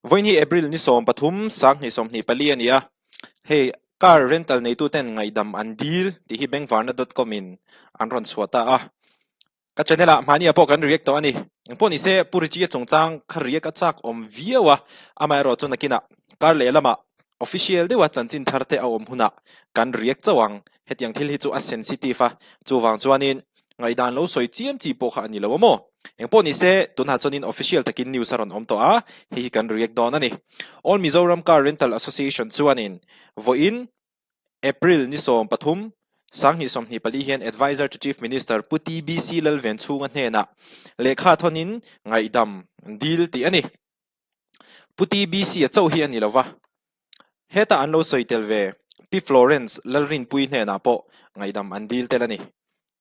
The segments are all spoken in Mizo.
Vawiin hi April ni 13, 2024 a ni a, hei car rental neituten ngaihdam an dil tih hi bengvarna.com in an rawn chhuah ta a. Ka channel ah hmahni ah pawh kan react tawh a ni. Engpawh ni se Pu Richie-a chungchang kha react a chak awm viau a, amaherawh chu nakinah kar lehlamah official deuha chanchin thar te a awm hunah kan react chauh ang. Hetiang thil hi chu a sensitive a, chuvang chuanin ngaihdan lo sawi chiam chi pawh kha a ni lo a maw? Engpawh ni se tunah chuanin official takin news a rawn awm tawh a, hei hi kan react dawn a ni. All Mizoram Car Rental Association chuanin vawiin April ni 13, 2024 hian Adviser to Chief Minister Pu TBC Lalvenchhunga hnenah lehkha thawnin ngaihdam dil tih a ni. Pu TBC-a chauh hi a ni lova, hetah an lo sawi tel ve Pi Florence Lalrinpuii hnenah pawh ngaihdam an dil tel a ni.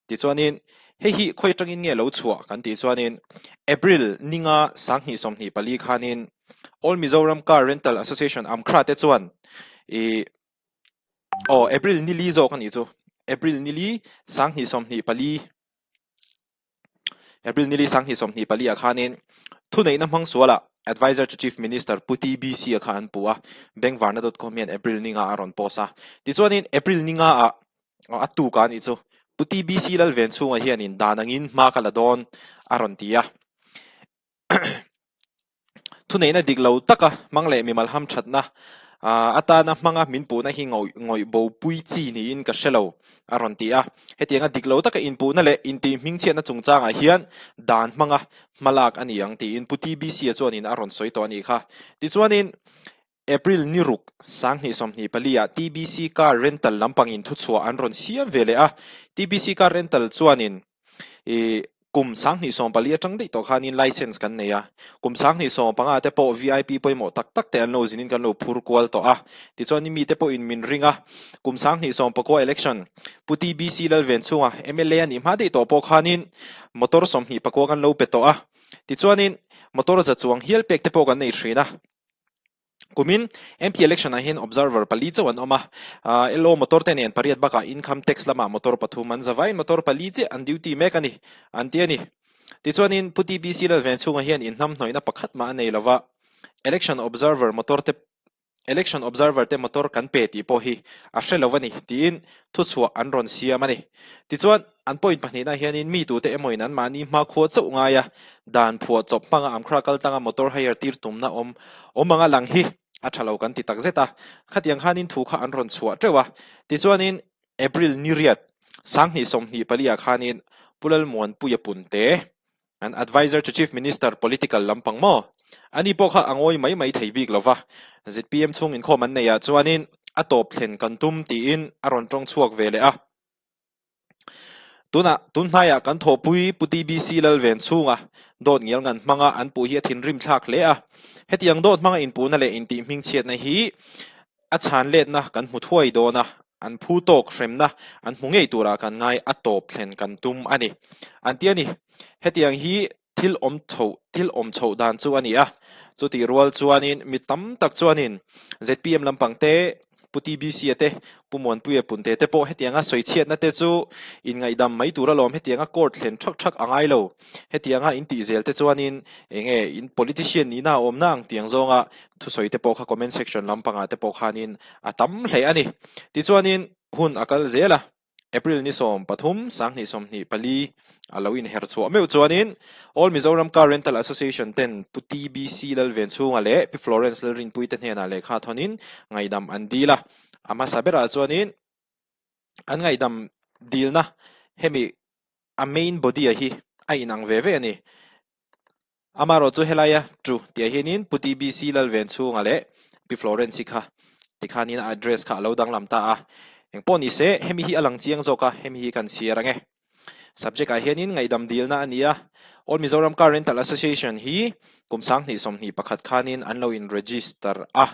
Tichuanin, hei hi khawi atangin nge lo chhuah kan tih chuanin April ninga 2024 khanin All Mizoram Car Rental Association AMCRA te chuan ih aw April ni li zawk a nih chu April ni li 2024 April ni li 2024 ah khanin thuneihna hmang sualah Adviser to Chief Minister Pu TBC-a kha an pu a, bengvarna.com hian April ninga a rawn post a. Tichuanin April ninga ah A tuk a nih chu. Pu TBC Lalven chhungah hianin dan angin hma ka la dawn a rawn ti a. Thuneihna dik lo taka hmang leh mimal hamthatna atana hmanga min puhna hi ngawih bopui chi niin ka hre lo a rawn ti a. Hetianga dik lo taka inpuhna leh intih hmingchhiatna chungchangah hian dan hmanga hmalak a ni ang tiin Pu TBC-a chuanin a rawn sawi tawh a nih kha. Tichuanin April ni ruk, 2024 ah TBC Car Rental lampangin thuchhuah an rawn siam ve leh a. TBC Car Rental chuanin ih kum 2014 atang daih tawh khanin license kan nei a. Kum 2015 te pawh VIP pawimawh tak tak te an lo zinin kan lo phur kual tawh a. Tichuan mi te pawhin min ring a. Kum 2019 election Pu TBC Lalvenchhunga mla a nih hma daih tawh pawh khanin motor 29 kan lo pe tawh a. Tichuanin motor za chuang hial pek te pawh kan nei thin a. Kumin MP election ah hian observer pali chauh an awm a, LO motor te nen pariat bakah income tax lamah motor pathum an zavai motor pali chiah an duty mek a ni, an ti a ni. Tichuanin Pu TBC Lalvenchhunga hian inhnamhnawihna pakhat mah a nei lova, election observer motor te election observer te motor kan pe tih pawh hi a hre lo a ni tiin thuchhuah an rawn siam a ni. Tichuan an point pahnihna hianin mi tute emawin anmahni hmakhua chauh ngai a, dan phuah chawp hmanga amkhra kal tlanga motor hire tir tumna awm awm anga lang hi a tha lo kan ti tak zet a. Khatiang khanin thu kha an rawn chhuah teuh a. Tichuanin April ni riat, 2024 ah khanin Pu Lalmuanpuia Punte, an Adviser to Chief Minister Political lampang maw? Ani pawh kha a ngawi mai mai thei bik lova, zpm chhung inkhawm an neih ah chuanin a tawp thlen kan tum tiin a rawn tawng chhuak ve leh a. Tunah, tun hnaiah kan thawhpui Pu TBC Lalvenchhunga dawt ngial ngan hmanga an puh hi a thinrim thlak hle a. Hetiang dawt hmanga inpuhna leh intih hmingchhiatna hi a chhan letna kan hmu thuai dawn a, an phu tawk hremna an hmu ngei turah kan ngai a tawp thlen kan tum a ni, an ti a ni. Hetiang hi thil awm chhoh thil awm chhoh dan chu a ni a, chutih rual chuanin mi tam tak chuanin zpm lampang te, Pu TBC-a te, Pu Muanpuia Punte te pawh hetianga sawichhiatna te chu inngaihdam mai tur alawm, hetianga court thlen thak thak a ngai lo, hetianga intih zel te chuanin enge in politician nihna a awmna ang tiang zawnga thusawi te pawh kha comment section lampangah te pawh khanin a tam hle a ni. Tichuanin hun a kal zel a. April ni 13, 2024 a lo inher chhuah meuh chuanin All Mizoram Car Rental Association ten Pu TBC Lalvenchhunga leh Pi Florence Lalrinpuii te hnenah lehkha thawnin ngaihdam an dil a. A hmasa berah chuanin an ngaihdam dilna hemi a main body-a hi a inang ve ve a ni. Amaherawh chu helaia tu tih ah hianin Pu TBC Lalvenchhunga leh Pi Florence-i kha tikhanin a address kha a lo danglam ta a. Engpawh ni se, hemi hi a lang chiang zawk a, hemi hi kan chhiar ang e. Subject ah hianin ngaihdam dilna a ni a, All Mizoram Car Rental Association hi kum 2021 khanin an lo in register a.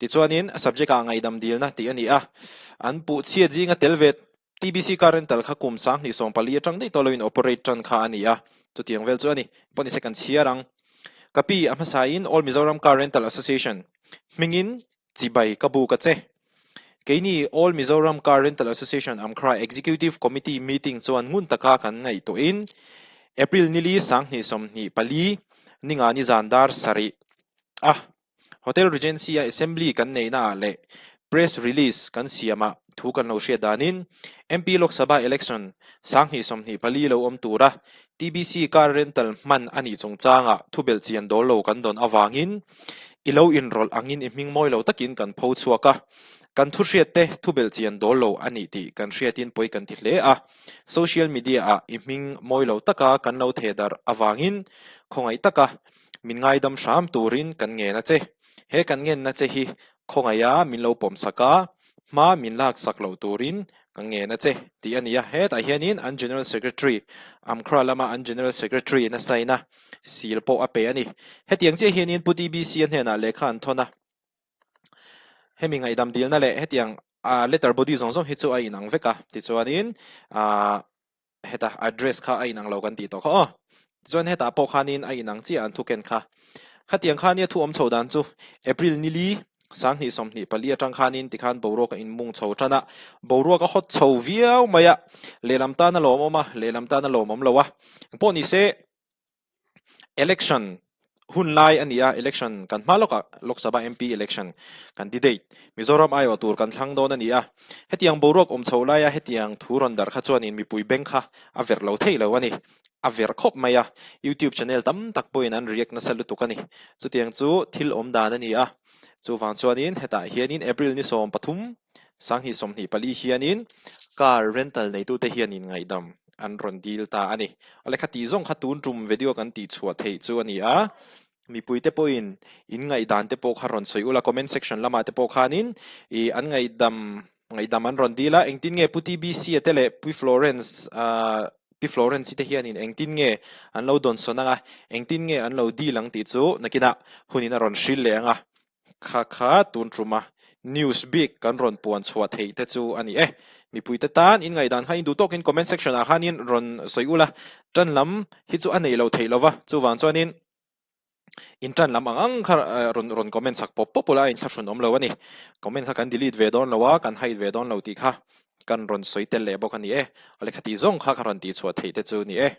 Tichuanin a subject ah ngaihdam dilna tih a ni a, an puh chhiat zinga tel ve TBC car rental kha kum 2014 atang daih tawh loin operate tan kha a ni a, chutiang vel chu a ni. Pawh nise kan chhiar ang. Ka pi a hmasain All Mizoram Car Rental Association hmingin chibai ka buk a che. Keini All Mizoram Car Rental Association Amkhra Executive Committee meeting chuan ngun taka kan ngaihtuahin April nili 2024. Ningani zan dar sarih a Hotel Regency a Assembly kan neihna ah leh Press Release kan siam ah thu kan lo hriat danin MP Lok Sabha Election 2024 lo awm tura TBC car rental hman a nih chungchangah thubelh chian dawl lo kan dawn avangin i lo inrawlh angin i hming mawi lo takin kan pho chhuak a, kan thuhriat te thubelh chian dawl lo a nih tih kan hriatin pawi kan ti hle a, social media ah i hming mawi lo taka kan lo theh darh avangin khawngaih taka Min ngaidam hram turin kan ngen a che. He kan ngenna che hi khawngaiha min lo pawm sak a, hma min lak sak loh turin ka ngen a che, tih a ni a. Hetah hianin an General Secretary, Amkhra lama an General Secretary in a sign a, seal pawh a pe a ni. Hetiang chiah hianin Pu TBC-a hnenah lehkha an thawn a. Hemi ngaihdam dilna leh hetiang letter body zawng zawng hi chu a inang vek a. Tichuanin heta address kha a inang lo kan tih tawh kha aw. Tichuan hetah pawh khanin a inang chiah an thuken kha. Khatiang kha nia thu awm chho dan chu April nili 2024 atang khanin tikhan boruak a inmung chho tan a, boruak a hawt chho viau mai a, lehlam tan a lawmawm a, lehlam tan a lawmawm lo a. Engpawh nise Election hun lai a ni a, election kan hma lawkah Lok Sabha MP election candidate Mizoram aiawh tur kan thlang dawn a ni a. Hetiang boruak awm chho laia hetiang thu rawn darh kha chuanin mipui bank kha a verh lo thei lo a ni. A verh khawp mai a, YouTube channel tam tak pawhin an react nasa lutuk a ni. Chutiang chu thil awm dan a ni a. Chuvang chuanin hetah hianin April ni 13, 2024 hianin car rental neitute hianin ngaihdam an rawn dil ta a ni. A lehkha tih zawng kha tun tum video kan tih chhuah theih chu a ni a, mipuite pawhin in ngaihdan te pawh kha rawn sawi ula, comment section lamah te pawh khanin ih an ngaihdam ngaihdam an rawn dil a, engtin nge Pu TBC a te leh Pi Florence ah Pi Florence-i te hianin engtin nge an lo dawnsawn ang a, engtin nge an lo dil ang tih chu nakinah hunin a rawn hril leh ang a. Kha kha tun tuma news bik kan rawn puan chhuah theih te chu a ni e. Mipuite tan in ngaihdan kha in duh tawkin comment section ah khanin rawn sawi ula, tan lam hi chu a nei lo theih lova, chuvang chuanin in tan lam ang ang kha rawn rawn comment chak pawp pawp ula a inthlahrun awm lo a ni. Comment kha kan delete ve dawn lo a, kan hide ve dawn lo tih kha kan rawn sawi tel leh bawk a ni e. Awle khati zawng kha ka rawn tih chhuah theih te chu a ni e.